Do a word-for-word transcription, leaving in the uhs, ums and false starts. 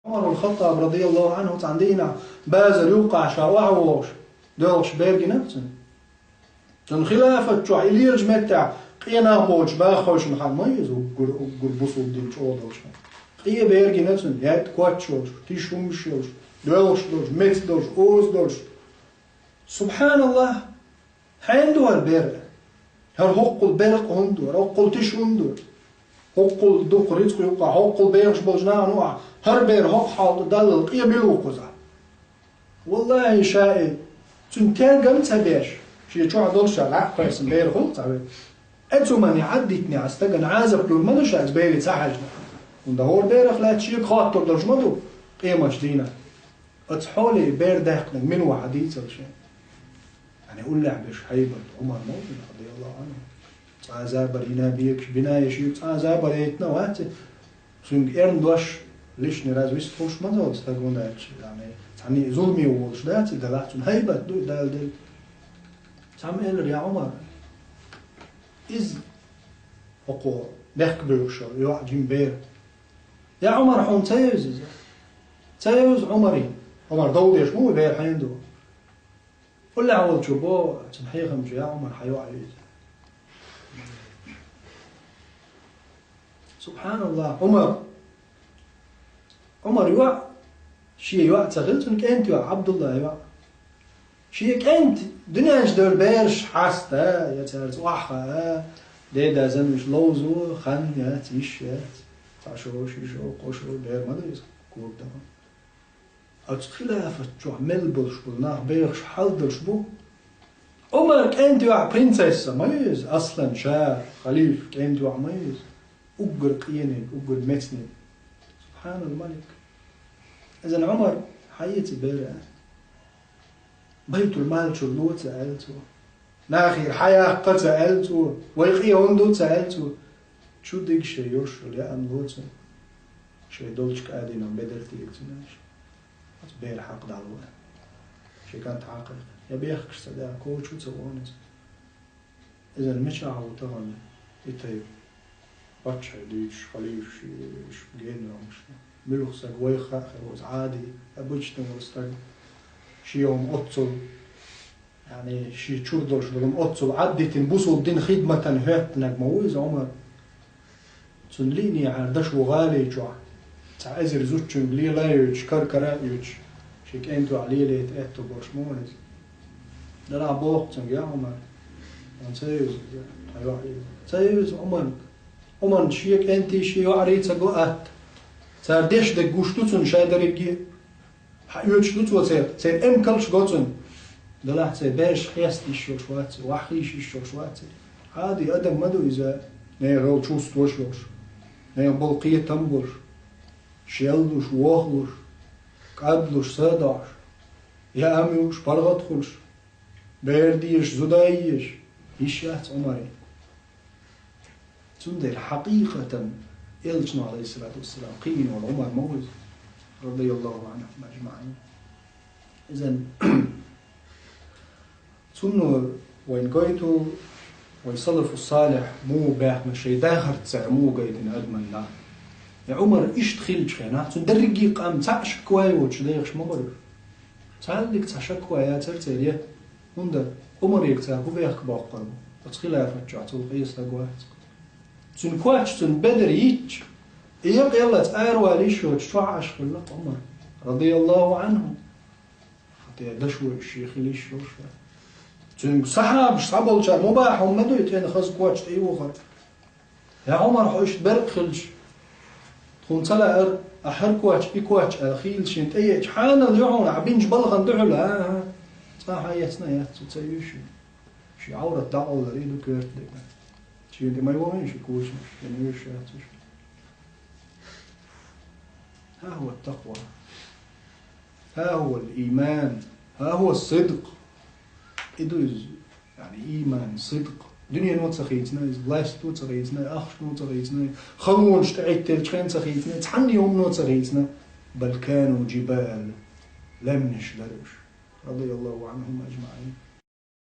Ӏумар ибн Хаттаб, радияллаху Ӏанху, цхьана дийнахь базар юккъехь ша охьавогӀуш, доьлхуш бер гина цунна. Цуьнан хилафат чохь и лелачу меттехь къен нах боцуш баха хевшина хьан ма иза уггар, уггар бусулба дин чӀогӀа долуш хьан. Къен бер гина цунна, яйтта коч йолуш, тиша хӀумаш йолуш, доьлхуш долуш, меца долуш, оза долуш. Субханаллах! Хьенан ду хӀара бер? ХӀара хӀоккхул беркъа хӀунда ду? ХӀара хӀоккхул тиша хӀунда ду? ХӀоккхул дукха рицкъ юккъехь, хӀоккхул бехаш болчу нахана юкъахь, хӀара бер хӀокху хьалта даллал къен мила ву кхузахь? Валлахи, ша и цуьнан тергам а ца беш, шен чохь долуш ша лаьа кхойсан бер хуьлу цхьа вай. Эцу мани Ӏаддитинехь стагана Ӏазап лур ма ду ша иза бере ца хьаьжна. ХӀунда хӀора берах лаьцна шега хоттур долуш ма ду къемаш дийнахь. Оцу хьоле бер даьккхинарг мила ву хьан дийцал шен? Яъни уллехь берш хьайбат Ӏумар ма ву, радияллаху Ӏанху. Цкъа а забар йина бегаш, бина еш ю, цкъа а забар яйтина вац и. Цуьнга эрна дош лишний раз вистхуьлуш ма ца волу стаг, хӀунда аьлча, яъни, цхьанна а зуламе волуш дац и, делахь цуьнан хьайбат ду и Далла делла. Цхьамма элира: «Я Ӏумар, иза хӀокхо мехкабевлла йоӀ жима бер». «Я Ӏумар, хьуна ца евза иза?» «Ца евза Ӏумаре». Ӏумар дов деш ма ву, бер хьенан ду. Уллехь волчо боху цуьнан хьехамчо: «Я Ӏумар, хьан йоӀ ю иза». Субханаллах, Ӏумар. Ӏумар йоӀ, шен йоӀ ца хилла цуьнан, кӀентан йоӀ, Ӏабдуллан йоӀ. Шен кӀентан дуьнен чу девлла бераш хьаста я цаьрца охьахаа, деда занвеш ловзо, хан яц, йиш яц. Цхьа шо, ши шо, кхо шо бер ма ду иза кура даха. Оцу хилафат чохь мел болуш болу нах бехаш хьал долуш бу. Ӏумар кӀентан йоӀ принцесса ма ю иза, аслан ша, халифа кӀентан йоӀ ма ю иза. Уггар къениг, уггар мецниг. Субханал малик. Иза Ӏумар хьаэца бер а. Байтул-мал чуьра ло ца аьлла цо. Нахера хьаяккха ца аьлла цо. Вай къен хӀунда ду ца аьлла цо. Чу дигга шайн йолуш йолу яа ло цунна. Шайн долчу кӀадинах бедар тегацина аша. Оцу бер хьакха дӀало. Шайн кӀант хьакха. Я бехкаш ца да, коча ца вон иза. Иза мичахь ву тахана? И тайпа. Паччахье дуьйцуш, халифаш, генералаш. Муьлха саг вайх хаа хир ву иза Ӏади, обычный волу стаг. Шен хӀума оццул, яъни, шен чуьра долуш долу хӀума оццул Ӏаддитина, бусулба дин хидматан хӀоьттинарг ма ву иза Ӏумар. Цунна лиънехьара дашо гӀали чохь, цхьа эзар зудчуьнга лела а йоьдуш, кар-кара а оьцуш, шен кӀентан йоӀ лелайта аьтто болуш ма вара иза. Делахь боху цуьнга: «Я Ӏумар, хьуна ца евза иза, хьан йоӀ ю иза?» «Ца евза Ӏумарна». Ӏумарна шен кӀентий, шен йоӀарий ца го атта. Цара деш дерг гуш ду цунна шайн дерриге а. Хьан оьцуш ду цо церан, церан эмкалш го цунна. Делахь церан беш хеста йиш йолуш вац, ваха хиша йиш йолуш вац. Ӏади адам ма ду иза, нехан ролчу вусталуш йолуш, нехан болу кхетам болуш, шеллуш, вохлуш, кӀадлуш, садоӀуш, яам юуш, паргӀат хуьлуш, бер дезаш, зуда езаш, йиш яц Ӏумаре. Цундела хьакъикъатан элчано, алейхиссалату вассалам, кхиийна волу Ӏумар ма ву иза, радияллаху анхум аджмаин. Изан цунна вайн гойту, вайн салафу салих муха баьхна, шайн дахарца цара муха гайтина адаман нах. Я Ӏумар иштта хилча хенахь, цуьнан дерриге а къам цхьаъ шаквай воцуш дехаш ма бара. Цхьаьллиг цхьа шаква яцара церан, хӀунда Ӏумарега цара хӀун бехк боккхур бу? Оцу хилафат чохь цул къен стаг вац. Цуьнан коч, цуьнан бедар йитча, и якъ яллалц аравала йиш йоцуш чохь Ӏаш хилла Ӏумар, радияллаху анху. ХӀаьта дашо шен хила йиш йолуш вара. Цуьнга сахьабаш схьаболчара мубахь хӀума ма дуй, тӀена хаза коч тӀе йохар. Я Ӏумар, хьо иштта беркъа хилча, тхуна ца лаьара, ахь хӀара коч, и коч аьлла, хийла шен тӀееача, хьанал ю хьуна, ахь бинчу балхана дуьхьал, а? Цкъа хьан эцна а яц цо, ца юьйш ю. Шен Ӏаврат дӀакъовлар и ду коьрта дерг. Шена тӀе ма йогӀийша и кочанаш, шена юьйш яц уьш. ХӀа хӀуа такъва. ХӀа хӀуа иман. ХӀа хӀуа сидкъ. И ду иза, яъни, ийман, сидкъ. Дуьнено ца хийцина иза, власто ца хийцина, ахчано ца хийцина, халонаш тӀе Ӏиттелчхьан ца хийцина, цхьанне хӀумано ца хийцина. Бал кану джибал. Лаьмнаш дара уьш. Радияллаху анхум аджмаин.